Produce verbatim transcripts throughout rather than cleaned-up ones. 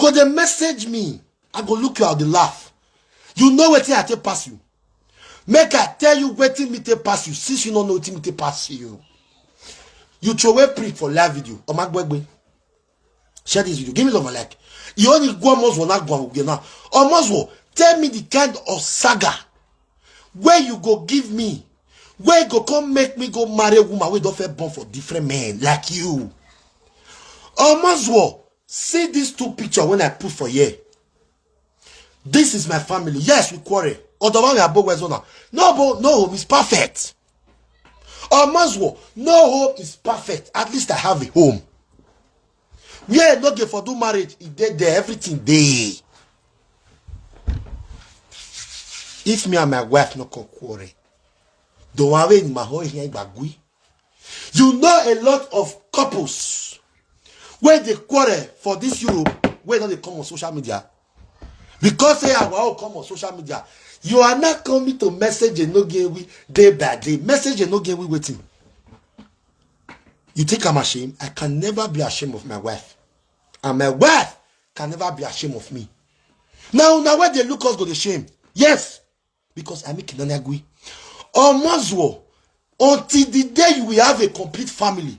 Go dey message me. I go look you out, dey laugh. You know wetin I take pass you. Make I tell you wetin me take pass you, since you no know wetin me take pass you. You throw away prick for live video. Omagbegbe. Share this video. Give me love and like. You only go almost one go again now. Almost one. Tell me the kind of saga where you go give me, where you go come make me go marry a woman wey don first born for different men like you. Almost one. See these two pictures when I put for here. This is my family. Yes, we quarrel. Although we are both West Zona. No, but no home is perfect. Almost one. No home is perfect. At least I have a home. Where I no get for do marriage, e dey there, everything dey. If me and my wife no come quarrel, the one way in my whole here gbagui. You know a lot of couples where they quarrel for this Europe, where don't they come on social media. Because say our all come on social media. You are not coming to message and no game we day by day. Message and no game we waiting. You think I'm ashamed? I can never be ashamed of my wife. And my wife can never be ashamed of me. Now, now where they look us go the shame. Yes, because I make Kinani agree. Almost until the day you will have a complete family.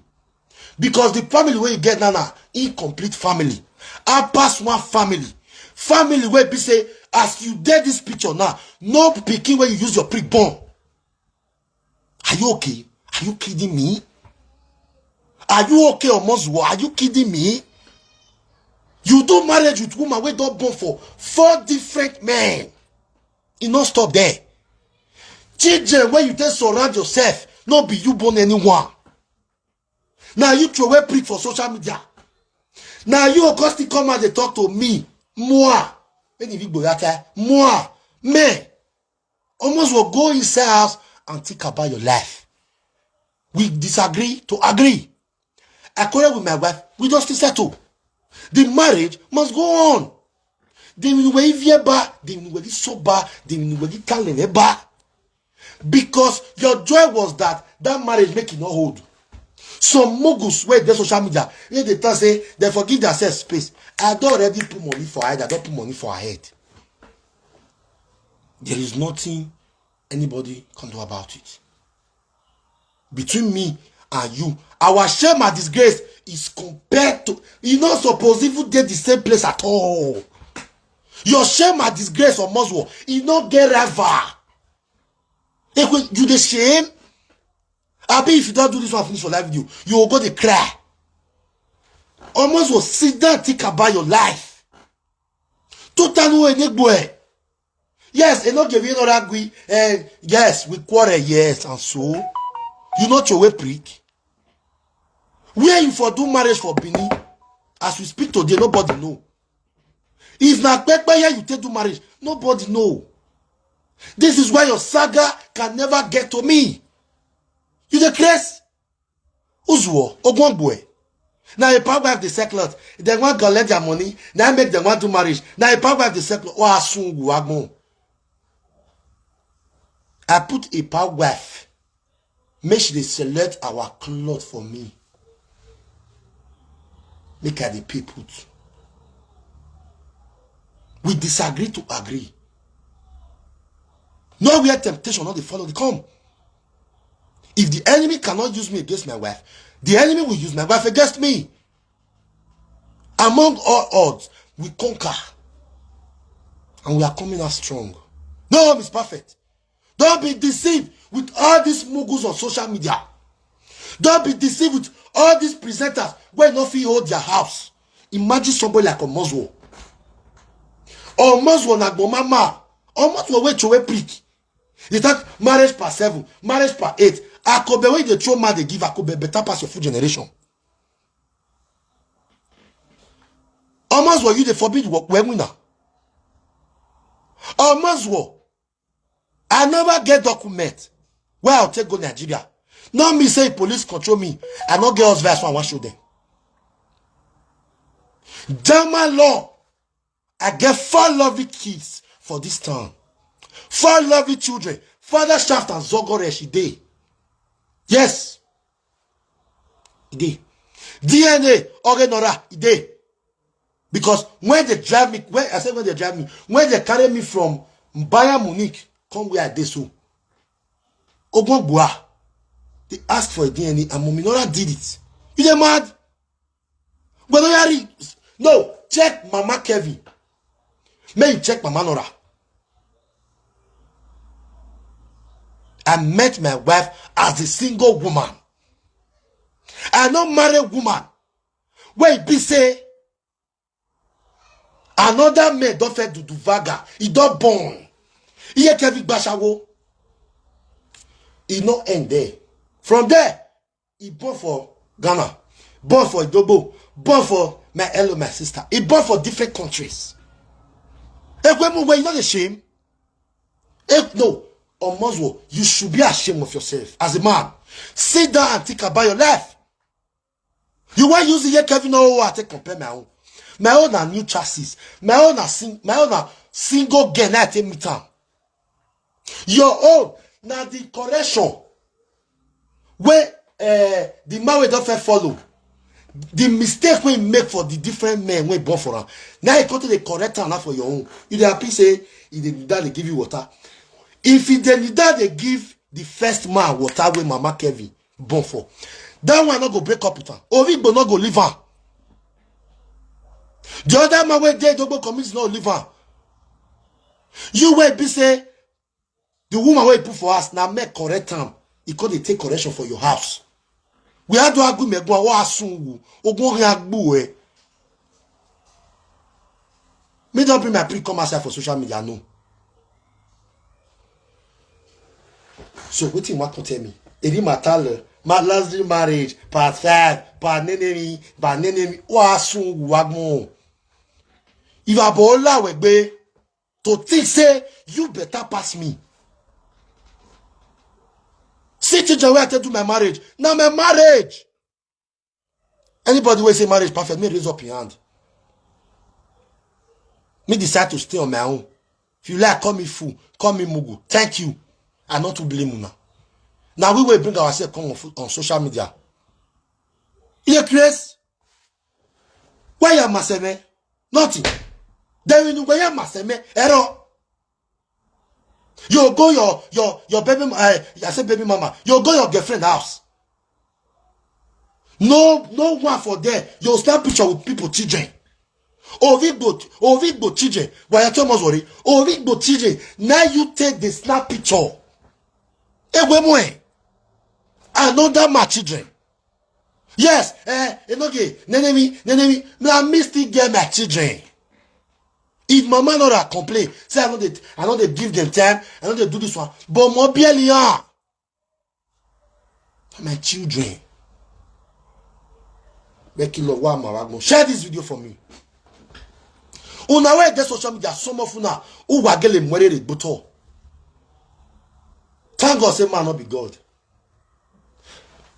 Because the family where you get now, now incomplete family. I pass one family. Family where be say, as you did this picture now, no picking where you use your prick born. Are you okay? Are you kidding me? Are you okay, Omozuo? Are you kidding me? You do marriage with woman wey don born for four different men. E no stop there. Children wey you take surround yourself, no be you born anyone. Na you throw away prick for social media. Na you Augustine come out dey talk to me. Moa. When you go that time, Moa. Me. Almost will go inside house and think about your life. We disagree to agree. I quarrel with my wife, we just settle. The marriage must go on. They will wait here bar, they will wait sober, they will wait talent bar. Because your joy was that that marriage make it not hold. Some moguls wey dey social media, wey dey tell say they forgive themselves space. I don already put money for head, I don put money for head. There is nothing anybody can do about it. Between me and you, our shame and disgrace is compared to, e no suppose even dey the same place at all. Your shame and disgrace, Omozuo, e no get rival. Ekwe, you dey shame? Abi if you don do this one finish for live video, you go go dey cry. Omozuo, sit down, think about your life. Totally enegbo e. Yes, e no give you another gui. Eh, yes, we quarrel, yes, and so you no throw away prick. Where you for do marriage for Benin? As we speak today, nobody know. If na Pepeye you take do marriage, nobody know. This is why your saga can never get to me. You dey craze? Uzuo, Ogwongboe. Now a power wife dey sell cloth. They want collect their money. Now make them want to marriage. Now a power wife dey sell cloth. Oh, Asungu Agbon. I put a power wife. Make she dey select our cloth for me. Make I dey pay put. We disagree to agree. No where temptation not dey follow dey come. If the enemy cannot use me against my wife, the enemy will use my wife against me. Among all odds, we conquer. And we are coming out strong. No home is perfect. Don't be deceived with all these mugus on social media. Don't be deceived with all these presenters wey no fit hold their house. Imagine somebody like Omozuo. Omozuo na gbomama. Omozuo wey throw away prick. They talk marriage per seven, marriage per eight. Akobe wey dey throw mouth dey give Akobe better pass your full generation. Omozuo, you dey forbid work well winner. Omozuo, I never get document wey I take go Nigeria. No me say police control me. I no get house verse one, I wan show them. German law, I get four lovely kids for this town. Four lovely children. Father Shaft and Zogore, she dey. Yes. E dey. D N A, Ogenora, e dey. Because when they drive me, when I say when they drive me, when they carry me from Bayern Munich, come where I dey so. Ogbongbua, they ask for a D N A and Mommy Nora did it. You dey mad? Well, no, Yari, no, check Mama Kevin. May you check Mama Nora. I met my wife as a single woman. I no marry woman. Where e be say another man don fẹ́ do do vaga, he don born. Iye Kevin Gbashawo. E no end there. From there, he born for Ghana, born for Idogbo, born for my hello, my sister. He born for different countries. Ekwemu, where you not ashamed? If no, Omozwo, you should be ashamed of yourself as a man. Sit down and think about your life. You want use the year Kevin Owa to compare my own. My own are new chassis. My own are sing, my own are single girl. I take me time. Your own now the correction where uh, the man wey don first follow the mistake wey make for the different men wey born for am. Now you go to the correct am now for your own. You dey happy say e dey that dey give you water. If e dey that dey give the first man water wey Mama Kevin born for, that one no go break up with am. Origbo no go leave am. The other man wey dey Dogbo community no leave am. You wey be say the woman wey put for house na make correct am. E come dey take correction for your house. We had to argue me go wa sun wu. Ogun orin agbo e. Me don bring my pre come outside for social media no. So wetin you wan come tell me? Eri matal, my last marriage, part five, part nenemi, part nenemi. Wa sun wu agbon. If I bola we gbe, to think say you better pass me. See children wey I take do my marriage. Now my marriage. Anybody wey say marriage perfect, me raise up your hand. Me decide to stay on my own. If you like, call me fool, call me mugu. Thank you. I not to blame una. Now we will bring ourselves come on, fo- on social media. You dey craze? Why you maseme? Nothing. Then you why you maseme? Error. You go your your your baby. Uh, I say baby mama. You go your girlfriend house. No, no one for there. You snap picture with people children. Ovigbo, Ovigbo children. Why you tell me sorry? Ovigbo children. Now you take the snap picture. Egwemwe. Another my children. Yes, eh, enoge, nenemi, nenemi. Me, I me still get my children. If mama no dey complain, say I no dey, I no dey give them time, I no dey do this one. But mo barely ah, my children. Becky love wa ma wa gbon. Share this video for me. Una wey dey social media, some of una who wa gele mwerere gboto. Thank God say man no be God.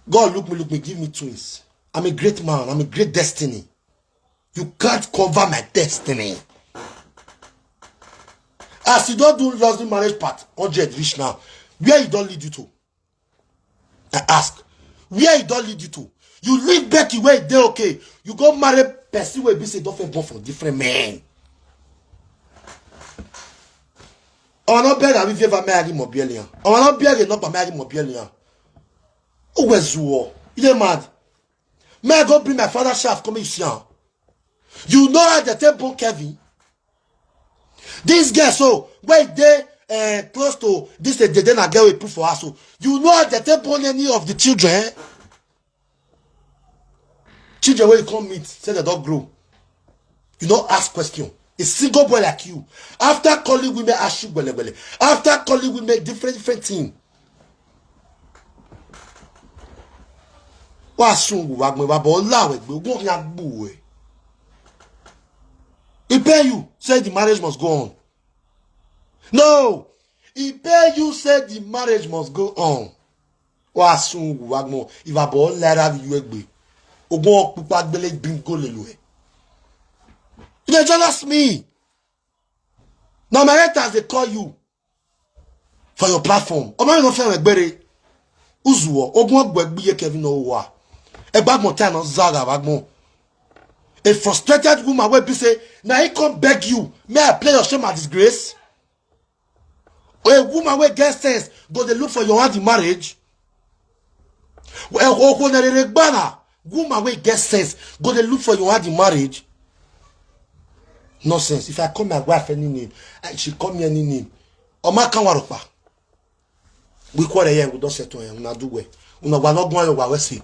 God look me, look me, give me twins. I'm a great man. I'm a great destiny. You can't cover my destiny. As you don't do lovely marriage part, hundred reach now. Where you don't lead you to? I ask. Where you don't lead you to? You leave Becky where they okay. You go marry person wey be say don fit born for different men. Ọ̀nà bẹ́ẹ̀ àbí fífa mẹ́rin mọ̀ bí ẹlẹ́yàn. Ọ̀nà bẹ́ẹ̀ náà pa mẹ́rin mọ̀ bí ẹlẹ́yàn. Ó wẹ̀ zùwọ̀. You dey mad? May I go bring my father shaft come you see am. You know how they take born Kevin? This girl so, where they uh, close to this uh, they then a girl we put for us. So you know how they take born any of the children? Children where you come meet, say they don't grow. You don't ask question. A single boy like you, after calling women ask you gwele gwele, after calling women different different thing. Wa sun wu wa gbon wa bo la we gbe ogun ya gbu we. He pay you, say the marriage must go on. No, he pay you, say the marriage must go on. Wa sun wu wa gbon iva bo la ra bi you egbe. Ogun pupa gbele bingo le lo e. You dey jealous me. Now my haters they call you for your platform. Ọmọ mi no fẹ́ rẹ̀ gbére. Uzuo, ogun ọgbọ ẹgbẹ́ yẹ Kevin no wa. Ẹgbẹ́ agbọ̀n tí a náà zá àgbà gbọ̀n. A frustrated woman wey be say, "Na he come beg you, may I play your shame and disgrace?" A woman wey get sense go dey look for your hand in marriage. Well, Okonereregbana, woman wey get sense go dey look for your hand in marriage. Nonsense. If I call my wife any name, and she call me any name, Oma Kanwaropa. We quarrel here, we don't settle here, una do well. Una wa no go on your way say.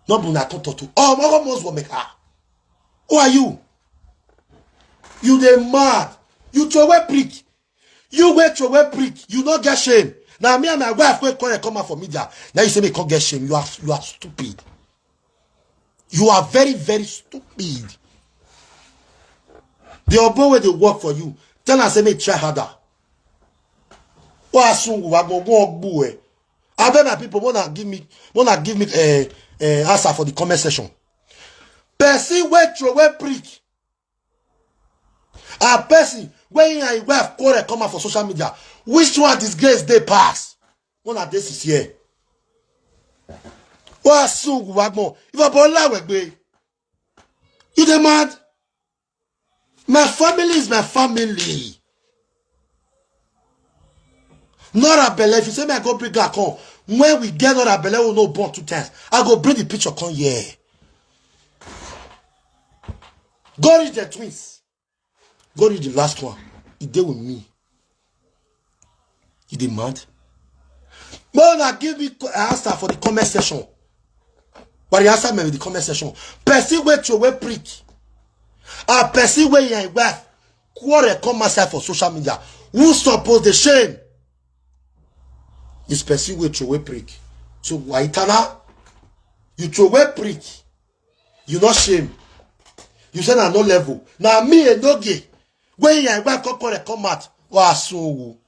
No be una come talk to. Oh, my God, must make her. Who are you? You dey mad. You throw away prick. You wey throw away prick. You no get shame. Now me and my wife wey quarrel come out for media. Now you say me can't get shame. You are, you are stupid. You are very, very stupid. The obo wey dey work for you, tell am say make try harder. Wa sun wa gbon gbon gbu e. Abeg, my people, wanna give me, wanna give me a, a answer for the comment section. Person wey throw away prick, a person wey him and him wife quarrel come out for social media. Which one disgrace dey pass? One of this is here. Wa sun wa gbon. If I ball away, you dey mad? My family is my family. Nora Belle, if you say me I go bring her come, when we get Nora Belle, we no born two times. I go bring the picture come here. Go read the twins. Go read the last one. He dey with me. You dey mad? No, na give me co- answer for the comment section. But the answer me with the comment section. Person wey throw away prick. A person wey your wife quarrel come outside for social media. Who suppose the shame? Is person wey throw away prick. So why tana? You throw away prick. You not shame. You say na no level. Na me a no gay. When your wife come quarrel come out. Wa so wo.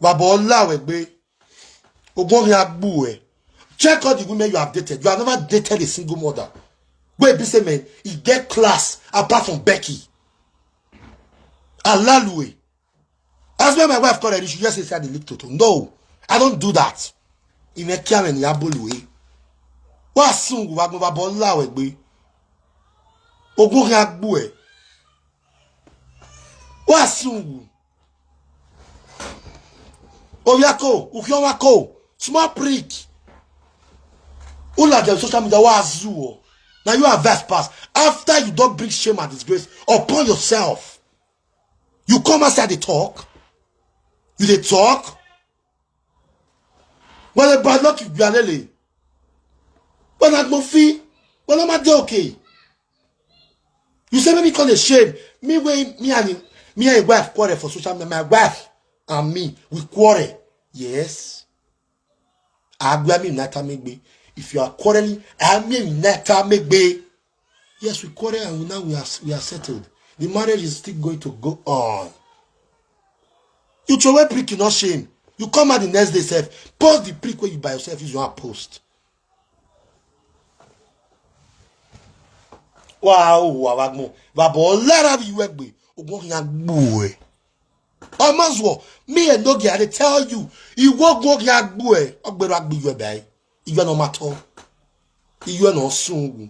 Baba Olawegbe. Ogbonge agbu e. Check all the women you have dated. You have never dated a single mother. Wey be say, man, he get class apart from Becky. Alalue. As when my wife called her, she just said the lick toto. No, I don't do that. Ime kiamen ya bolue. Wa sun wa gbon Baba Olawegbe. Ogbonge agbu e. Wa sun. Oyako, ukiowako, small prick. Ula dem social media wa azu o. Now you are vast pass. After you don't bring shame and disgrace upon yourself, you come outside the talk. You dey talk. When a bad luck you are lele. When I go fee, when I'm at okay. You say make me call a shame. Me wey me and him, me and him wife quarrel for social media. My wife and me, we quarrel. Yes. Agba mi nata megbe. If you are quarreling, I mean nata megbe. Yes, we quarrel and now we are, we are settled. The marriage is still going to go on. You throw away prick, you not shame. You come out the next day sef. Post the prick wey you by yourself use your hand post. Wow, wa wa gbon. Baba Olawegbe. Ogbonge agbu e. Omozuo, me and Nogi, I dey tell you, iwo Ogbonge agbu e. Ogbero agbu you e bai. You are no matter. You are no sungu.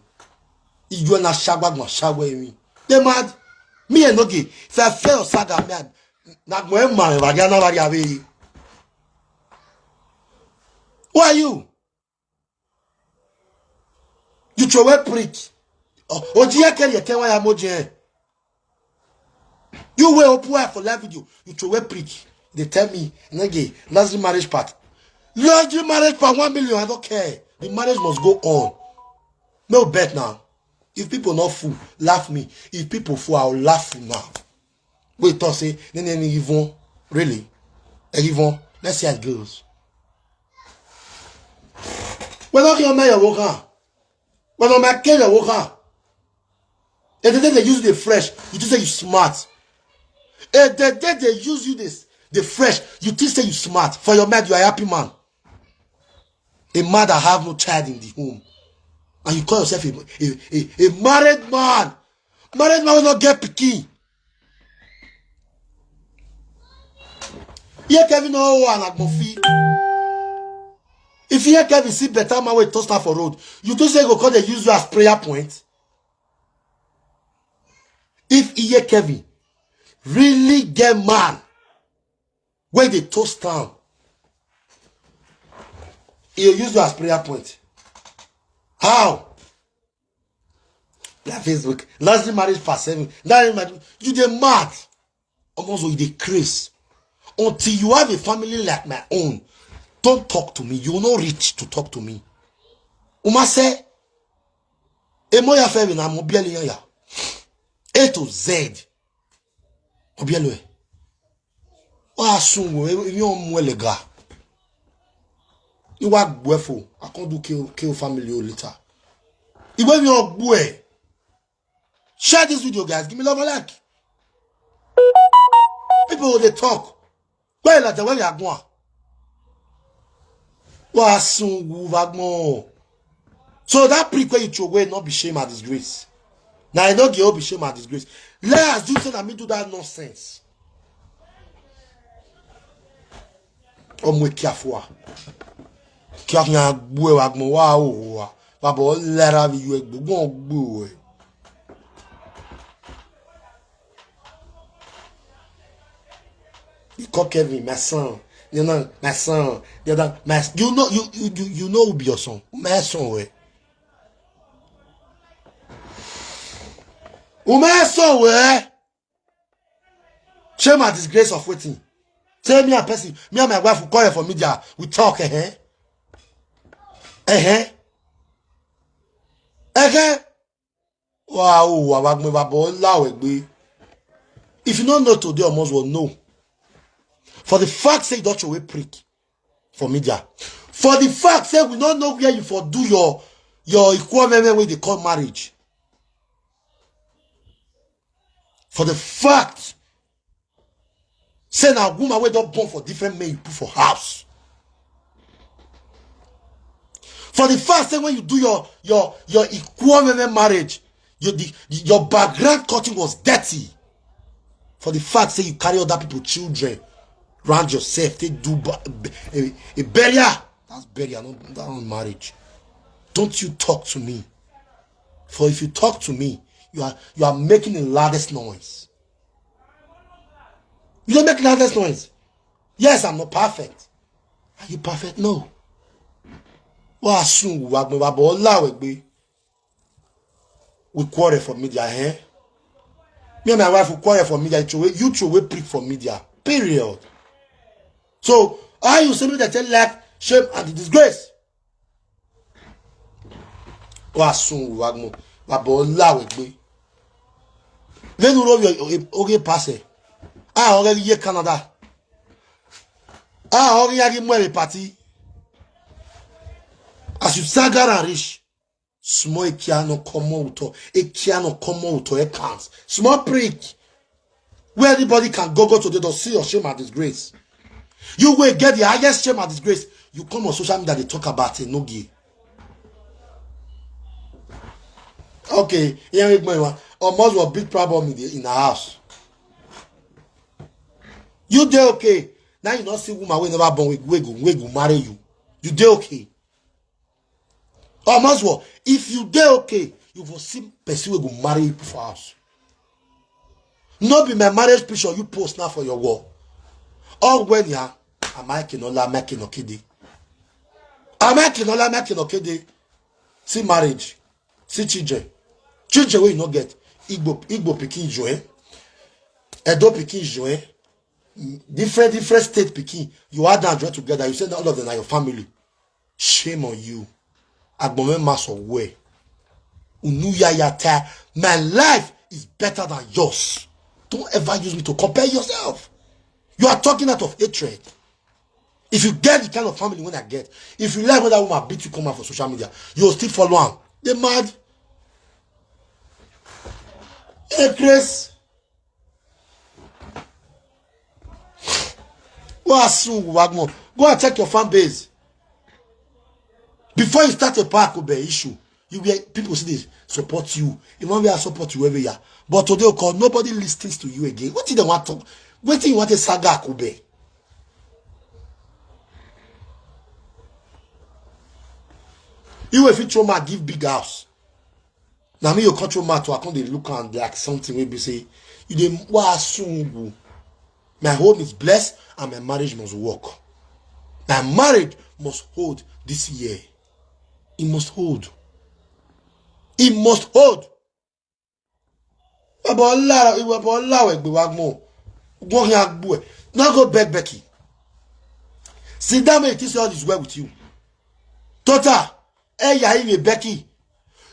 You are na shagwa gwa shagwa mi. They mad. Me and Nogi, if I fail saga man, na gwe ma wa ga na wa ga we. Who are you? You throw away prick. Oh, ojiye keri ete wa ya moje. You wey open eye for live video. You throw away prick. They tell me, nigga, luxury marriage part. Luxury marriage part one million, I don't care. The marriage must go on. No bet now. If people not fool, laugh me. If people fool, I'll laugh you now. Wait, talk say, nene ni Yvonne. Really? Eh, Yvonne, let's see how it goes. We're not your mayor, Wokan. We're not my kid, Wokan. And the day they use the fresh, you think say you smart. And the day they use you this, the fresh, you think say you smart. For your mind, you are a happy man. A man that have no child in the home. And you call yourself a, a, a, a married man. Married man will not get pikin. Here Kevin no one agbofi. If you hear Kevin see better man wey toast am for road, you think say go come dey use you as prayer point? If Iye Kevin really get man wey dey toast am, he go use you as prayer point. How? Na Facebook. Lastly, marriage past seven. That is my, you dey mad. Almost you dey craze. Until you have a family like my own, don't talk to me. You no reach to talk to me. Uma say, Emoya Femi na mo bieli ya. A to Z. Obielo e. Wa sun wo, e, e, yon mo elega. Iwa gbuefo. I can't do kill, kill family o later. Iwe mi ogbue. Share this video, guys. Give me love and like. People, they talk. Where la, where you are going? Wa sun wu va gbon. So that prick where you throw away, not be shame and disgrace. Now I don't get be shame and disgrace. Let us do say that me do that nonsense. Ọmọ eke afua. Kí a kàn gbé wa gbọ́n wá o wa. Bàbá, ó lẹ́ra bí yọ ẹgbẹ́ gbọ́n gbé o ẹ̀. You call Kevin, my son. You know, my son. The other, my, you know, you, you, you, you know who be your son. My son, where? Who my son, where? Shame and disgrace of waiting. Say me and person, me and my wife will call her for media. We talk, eh? Eh? Eh? Wow, wow, wow, wow, wow, wow. If you don't know today, almost will know. For the fact say you don't show a prick for media. For the fact say we don't know where you for do your your equal men wey dey call marriage. For the fact say na woman wey don born for different men you put for house. For the fact say when you do your your your equal men marriage, your the, your background cutting was dirty. For the fact say you carry other people children round yourself, they do ba- a, a burial. That's burial, not that one marriage. Don't you talk to me. For if you talk to me, you are you are making the loudest noise. You don't make loudest noise. Yes, I'm not perfect. Are you perfect? No. Wa sun wa gbọ́n wa bọ̀ ọ́ láwẹ̀ gbé. We quarrel for media, eh? Me and my wife, we quarrel for media. You throw away, you throw away prick for media. Period. So, how you say me that tell like shame and the disgrace? Wa sun wa gbọ́n wa bọ̀ ọ́ láwẹ̀ gbé. Lẹ́nu lórí oge pàṣẹ. Ah, already here Canada. Ah, already here Mwe party. As you saga and rich, small ekiano come out or ekiano come out or accounts. Small prick. Where anybody can go go to the door, see your shame and disgrace. You will get the highest shame and disgrace. You come on social media, they talk about it, no gay. Okay, here we go. Almost a big problem in the in the house. You dey okay? Now you not see woman we never born with wegu wegu marry you. You dey okay? Almost what? If you dey okay, you will see person wey go marry you for house. No be my marriage picture you post now for your wall. All when ya, am I Kinola, am I Kinokidi? Am I Kinola, am I Kinokidi? See marriage, see children, children wey you no get. Igbo Igbo pikin join, Edo pikin join, different different state pikin. You add them join together. You say all of them are your family. Shame on you. Agbome maso we. Unu ya ya ta. My life is better than yours. Don't ever use me to compare yourself. You are talking out of hatred. If you get the kind of family when I get, if you like when that woman beat you, come out for social media, you'll still follow am. They mad. Hey, Chris. Go and sue Wagmo. Go and check your fan base. Before you start a park, Kobe issue, you get people see they support you. Even we are support you every year. But today, call nobody listens to you again. What did they want to? What do you want a saga, Kobe? You if you trauma give big house. Now me, you control matter, I come dey look am like something wey be say, you dey wa sungu. My home is blessed and my marriage must work. My marriage must hold this year. It must hold. It must hold. Baba Ola, Baba Ola, we gbe wa gbon. Go here, boy. Now go beg Becky. Sit down, make you see all is well with you. Total, hey, yeah, even Becky.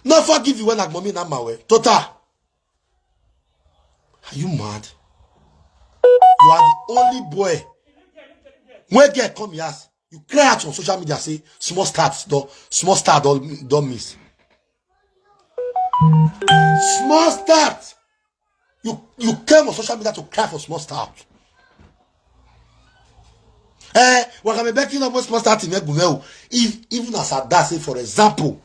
No forgive you when Agbomi na my way. Total. Are you mad? You are the only boy. When girl come, yes, you cry out on social media, say, "Small start, don, small star don, don miss." Small start. You, you came on social media to cry for small start. Eh, Wakame Becky no more small start in Egume o. If, even as I say, for example,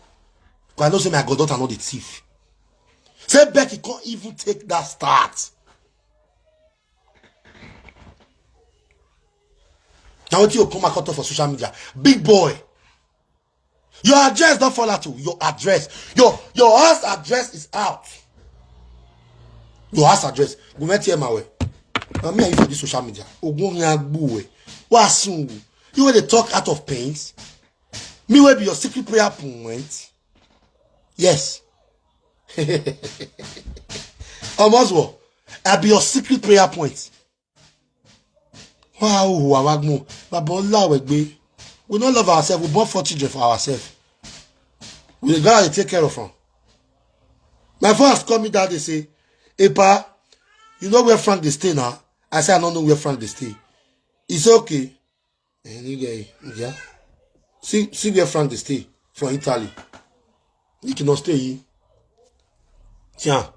'cause I know say my goddaughter no dey thief. Say Becky can't even take that start. Now what you come out for social media? Big boy. Your address don't fall out. Your address. Your, your house address is out. Your house address. Go met here my way. Now me and you for this social media. Ogun ya gbuwe. Wa sungu. You wey dey talk out of pains. Me wey be your secret prayer point. Yes. Almost what? I be your secret prayer point. Wow, Awagmo. Baba Ola, we gbe. We don't love ourselves. We born four children for ourselves. We gotta take care of them. My first call me that day say, "Epa, you know where Frank dey stay now?" I say, "I don't know where Frank dey stay." It's okay. And you get, yeah. See, see where Frank dey stay from Italy. You cannot stay here. Tiens.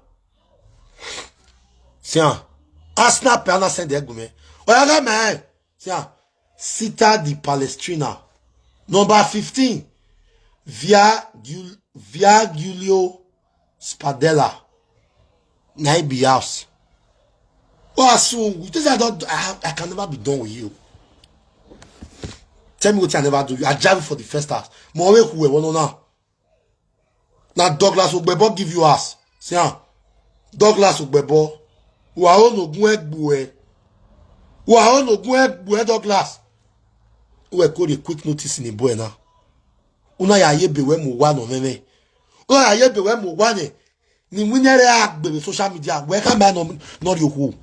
Tiens. Arsenal pe ana send Egume. Oyaga man. Tiens. Città di Palestrina. Number fifteen. Via Giul-, Via Giulio Spadella. Na e be house. Oh, Asungu, you think I don't, I, have, I can never be done with you. Tell me what I never do. You are driving for the first house. Mo we who we want now. Now Douglas Ogbebo give you house. See, ah, Douglas Ogbebo. Wa o no gun egbu e. Wa o no gun egbu e, Douglas. We call a quick notice in a boy now. Una ya ye be we mo wa no meme. Una ya ye be we mo wa ne. Ni winere agbere social media. We ka ma no, no ri oku.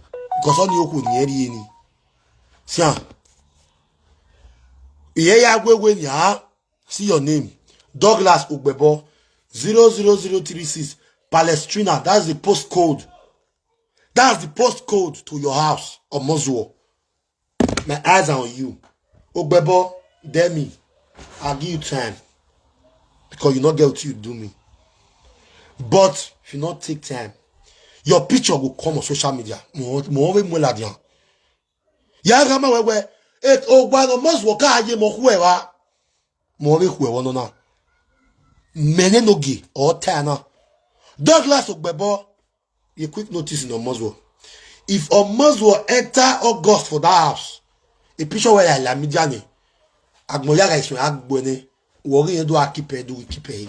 Because on oku ni eri ni. See, ah. Iye ya gwe gwe ni, ah. See your name. Douglas Ogbebo, zero zero zero three six, Palestrina. That's the postcode. That's the postcode to your house, Omozuo. My eyes are on you. Ogbebo, dare me. I'll give you time. Because you not get what you do me. But if you not take time, your picture will come on social media. Mo, mo, mo, mo, ladian. Ya gama wewe. Et Ogba no must work aye mo huewa. Mo we huewa no na. Mene no gi or tana. Douglas Ogbebo. A quick notice in Omozuo. If Omozuo enter August for that house, a picture where I la midjane. Agmoyaga is agbone. Worry do akipe do kipe.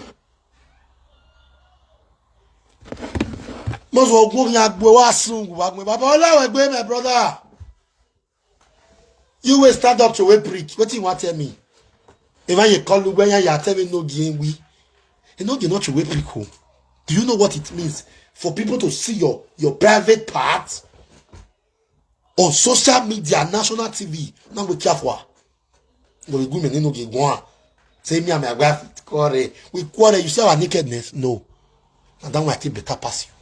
Omozuo gwo ya gbo wa sun wa gbo. Baba Ola we gbe, my brother. You will stand up to a brick. What do you want to tell me? If I call you when you tell me no game we. You know they not to a brick home. Do you know what it means for people to see your, your private part on social media, national T V? Now we care for. But we women, you know, they go on. Say me and my wife quarrel. We quarrel. You see our nakedness? No. And that one I take better pass you.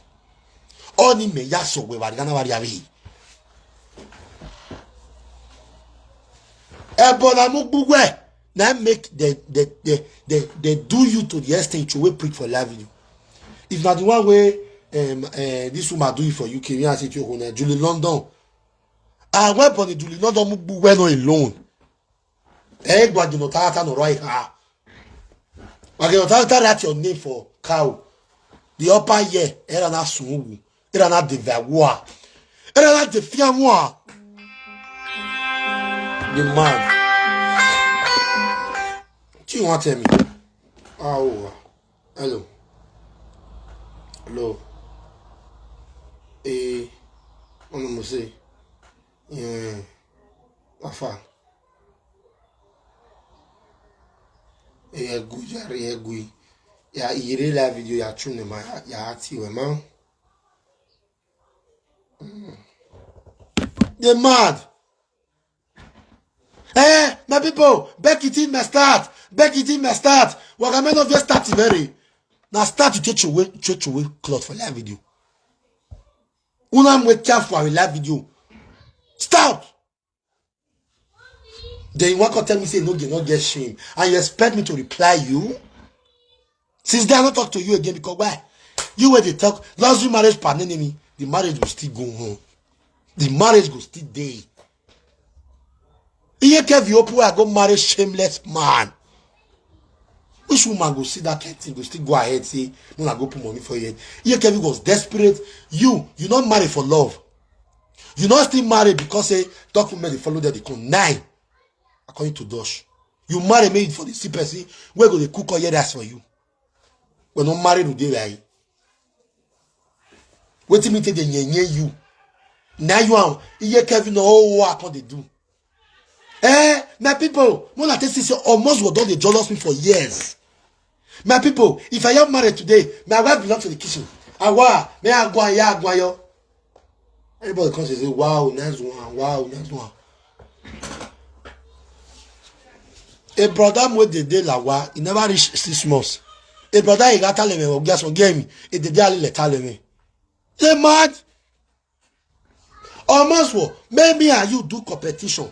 Oni me yaso we wari gana wari avi. Ebola mugbuwe. Now make the, the, the, the, the do you to the extent you will prick for life with you. If not the one way, um, uh, this woman do it for U K, we are saying to you, Julie London. I went on the Julie London mugbuwe no alone. Eh, but you know, Tata no right, ah. But you know, Tata write your name for cow. The upper year, era na sungu, era na devawa, era na defiamwa. The man. Do you want to tell me? Ah, oh, hello. Hello. Eh, ono mo se. Yeah. Afa. Eh, gu jare, eh, gu. Ya ire la video ya tune ma ya, ya ati we ma. Mm. They mad. Eh, my people, Becky team must start. Becky team must start. Wagameno just start very. Now start to church away, church away cloth for live video. Una mwe chaff for a live video. Stop. Then you want to tell me say no get, no get shame, and you expect me to reply you? Since then, I don't talk to you again because why? You where they talk luxury marriage pan enemy, the marriage will still go on. The marriage will still dey. Iye kevi open where I go marry shameless man. Which woman go see that kind thing, go still go ahead say, "No, I go put money for you." Iye kevi was desperate. You, you not marry for love. You not still marry because say talk women they follow there they come nine. According to Dosh, you marry me for the see person where go they cook all your rice for you. We not marry today, right? Wetin me take dey nyenye you? Now you are iye kevi no oh what I come dey do. Eh, my people, more like this is almost what don dey jealous me for years. My people, if I am married today, my wife belong to the kitchen. Awa, me agwa ya agwa yo. Everybody comes and say, "Wow, nice one, wow, nice one." A brother mo dey dey lawa, he never reach six months. A brother he got talent or guess or game, he dey dey a little talent. They mad. Almost what? Make me and you do competition.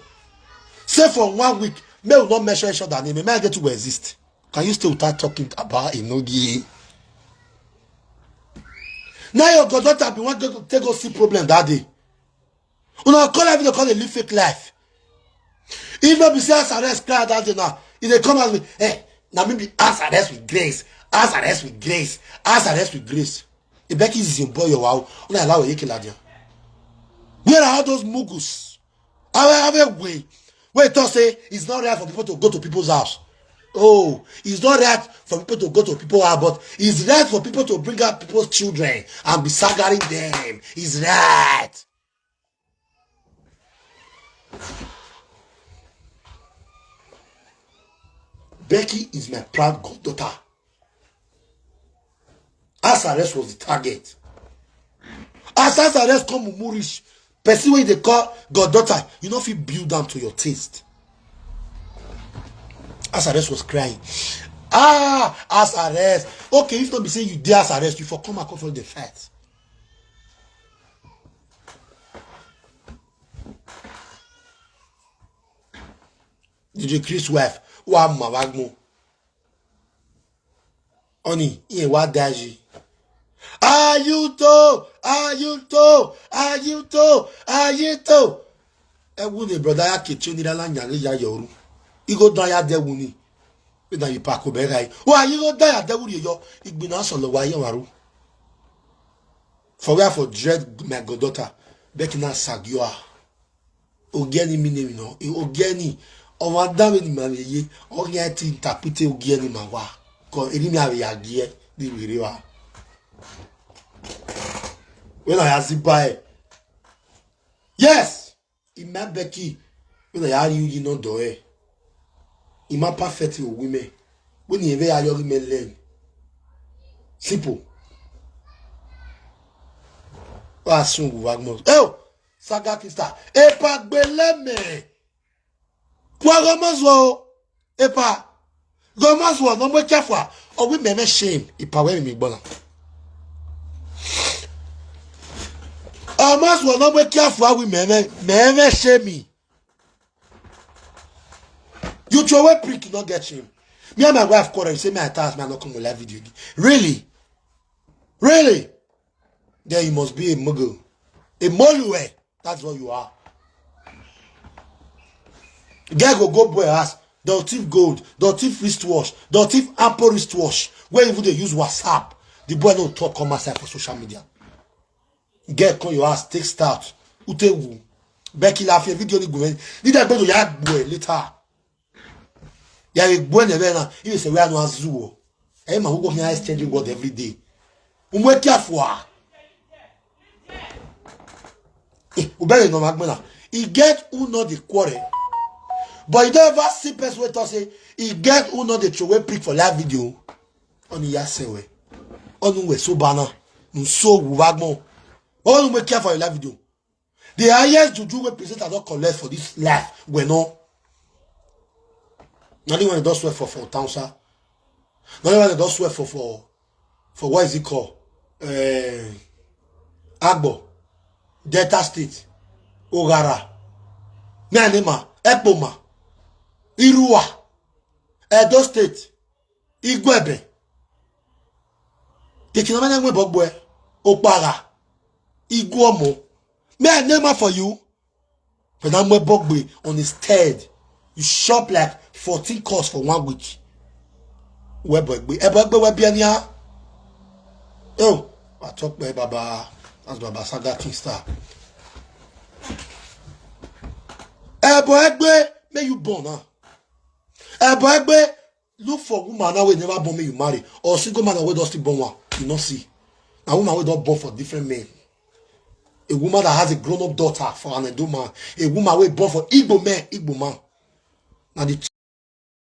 Say for one week, may we not measure each other name. May I get to exist? Can you stay without talking about Inogie? Now your goddaughter be one go take go see problem that day. Una call everything call a live fake life. If not be say as arrest cry that day now, if they come as me, eh, now me be as arrest with grace, as arrest with grace, as arrest with grace. If Becky is in boy your wow, una allow you kill that. Where are all those mugus? Have a way. Wait, to say it's not right for people to go to people's house. Oh, it's not right for people to go to people's house, but it's right for people to bring out people's children and be staggering them. It's right. Becky is my proud goddaughter. As arrest was the target. As as arrest come Mumurish, person wey dey call goddaughter, you no fit build am to your taste. As arrest was crying. Ah, as arrest. Okay, if not be say you dey as arrest, you for come and come for the fight. D J Chris wife, wa ma wa gmo. Oni, iye wa daji. Ayuto, ayuto, ayuto, ayuto. Ewu ne brother ya keche ni la nyari ya yoru. Igo da ya de wuni. Ida yi pako be gai. Wa igo da ya de wuri yo. Igbina so lo wa yo waru. For where for dread my goddaughter. Becky na sagioa. Ogeni mi name no. E ogeni. O wa da we ni ma ye. Ogeni ti interpret ogeni ma wa. Ko eri mi ave ya gie. Di wiri wa. When I ask buy. Yes. Ima Becky. When I are you, you know do eh. Ima perfect you women. When you ever are your women learn. Simple. Wa sun wa mo. Oh, Saga Krista. Epa gbele me. Kwa go mo zo. Epa. Go mo zo no mo chafa. O wi me me shame. Ipa we mi gbona. O mo zo no mo chafa wi me me me me shame. You throw away prick, you not get shame. Me and my wife quarrel, you say me I task me I not come on live video again. Really? Really? Then you must be a muggle. A molue. That's what you are. Guy go go boy ass. They'll thief gold. They'll thief wristwatch. They'll thief ample wristwatch. Where even they use WhatsApp. The boy no talk come outside for social media. Get come your ass, take start. Ute wu. Becky laugh your video ni gwen. Need that go to ya gwe later. Ya gwe ne be na. You say we are no azuo. Hey man, who go here exchange word every day. Umwe careful. Ah. Eh, ubere no magbena. E get who no dey quarrel. But you don't ever see person wey talk say e get who no dey throw away pick for live video. Oni ya sewe. Onu we so bana. Nso wuwagmo. Onu we care for your live video. The highest juju wey presenter don collect for this life we no. Na the one don swear for for town sir. Na the one don swear for for for what is it called? Uh, Agbo, Delta State, Ogara, Nanima, Ekpoma, Irua, Edo State, Igwebe. Kekina manya ngwe bogwe, Okpara, Igwomo. May I name am for you? When I'm with Bogbe on his third, you shop like fourteen calls for one week. Where Bogbe? Eh, Bogbe, where Biania? Oh, I talk by Baba. That's Baba Saga King Star. Eh, Bogbe, may you born, huh? Eh, Bogbe, look for woman now wey never born make you marry, or single man wey don still born one, you no see. Na woman wey don born for different men. A woman that has a grown-up daughter for an Edo man. A woman wey born for Igbo men, Igbo man. Na the